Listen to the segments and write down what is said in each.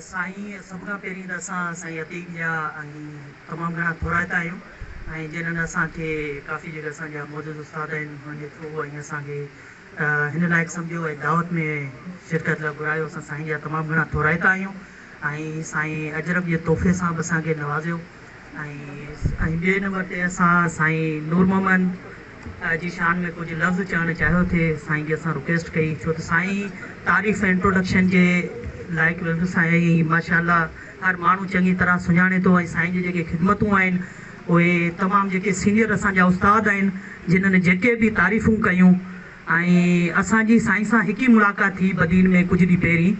سائين سڀ کان پهرين ته اسان سائين عتيق جا ۽ تمام گهڻا ٿورائتا آهيون ۽ جنھن اسان کي ڪافي جيڪي اسان جا معزز استاد آهن انهن جي ٿرو ۽ اسان کي هن لائق سمجهيو ۽ دعوت ۾ شرڪت لاء گهرايو. اسان سائين جا تمام گهڻا ٿورائتا آهيون ۽ سائين اجرڪ جي تحفي سان به اسان کي نوازيو. ۽ ٻئي نمبر تي اسان سائين نور محمد جي شان ۾ ڪجهه لفظ چوڻ چاهيو ٿي. سائين کي اسان رڪويسٽ ڪئي ڇو ته سائين تعريف ۽ انٽروڊڪشن جي لائق به سائين ماشاء الله هر ماڻهو چڱي طرح سڃاڻي ٿو ۽ سائين جي جيڪي خدمتون آهن اهي تمام جيڪي سينيئر اسان جا استاد آهن جنھن جيڪي به تعريفون ڪيون ۽ اسان جي سائين سان هڪ ئي ملاقات ٿي بدين ۾ ڪجهه ڏينهن پهرين.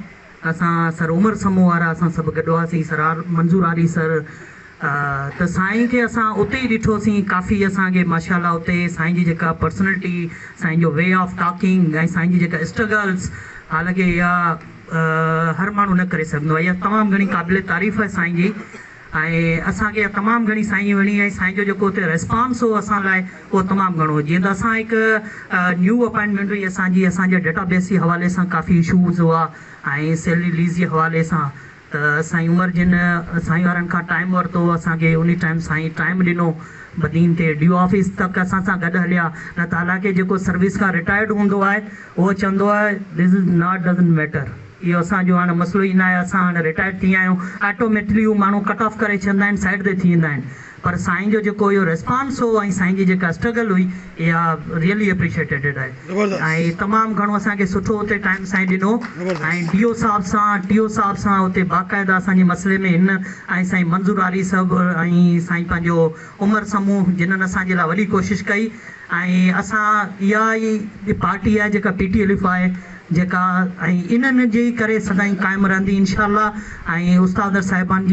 اسان سر عمر سمون وارا اسان سڀ گڏ هئاسين، سر آر منظور آري سر، ته سائين کي اسان اتي ئي ڏٺوسين. ڪافي اسان کي ماشاء الله اتي سائين جي جيڪا پرسنلٽي، سائين جو وي آف ٽاڪنگ ۽ سائين جي جيڪا اسٽرگلس، حالانڪه اها هر ماڻهو نه ڪري سگهندو آهي، اها تمام گهڻي قابل تعريف آهي سائين جي. ۽ اسان کي اها تمام گهڻي سائين وڻي ۽ سائين جو جيڪو اتي ريسپانس هو اسان لاء اهو تمام گهڻو هو. جيئن ته اسان هڪ نيو اپائنٽمينٽ هئي اسان جي، اسان جي ڊيٽا بيس جي حوالي سان ڪافي اشوز هئا ۽ سيلري رليز جي حوالي سان، ته سائين عمر جن سائين وارن کان ٽائيم ورتو، اسان کي انهي ٽائيم سائين ٽائيم ڏنو، بدين تي ڊي او آفيس تڪ اسان سان گڏ هليا. نه ته حالانڪه جيڪو سروس کان رٽائرڊ هوندو آهي اهو چوندو آهي this is not doesn't matter, اهو اسان جو هاڻ مسئلو ئي ناهي، اسان هاڻ رٽائرڊ ٿي ويا آهيون. آٽوميٽلي هو ماڻهو ڪٽ آف ڪري ڇڏندا آهن، سائيڊ تي ٿي ويندا آهن. پر سائين جو جيڪو اهو ريسپانس هو ۽ سائين جي جيڪا اسٽرگل هئي اها ريئلي اپريشيٽيڊ آهي ۽ تمام گهڻو اسان کي سٺو اتي ٽائيم سائين ڏنو ۽ ڊي او صاحب سان ٽي او صاحب سان اتي باقاعده اسان جي مسئلي ۾ هن ۽ سائين منظور آري صاحب ۽ سائين پنهنجو عمر سمون جنھن اسان جي لاء وڏي ڪوشش ڪئي ۽ اسان اها ئي پارٽي آهي جيڪا پي ٽي الف آهي جيڪا ۽ انهن جي ئي ڪري سدائين قائم رهندي انشاء الله ۽ استاد صاحبان جي.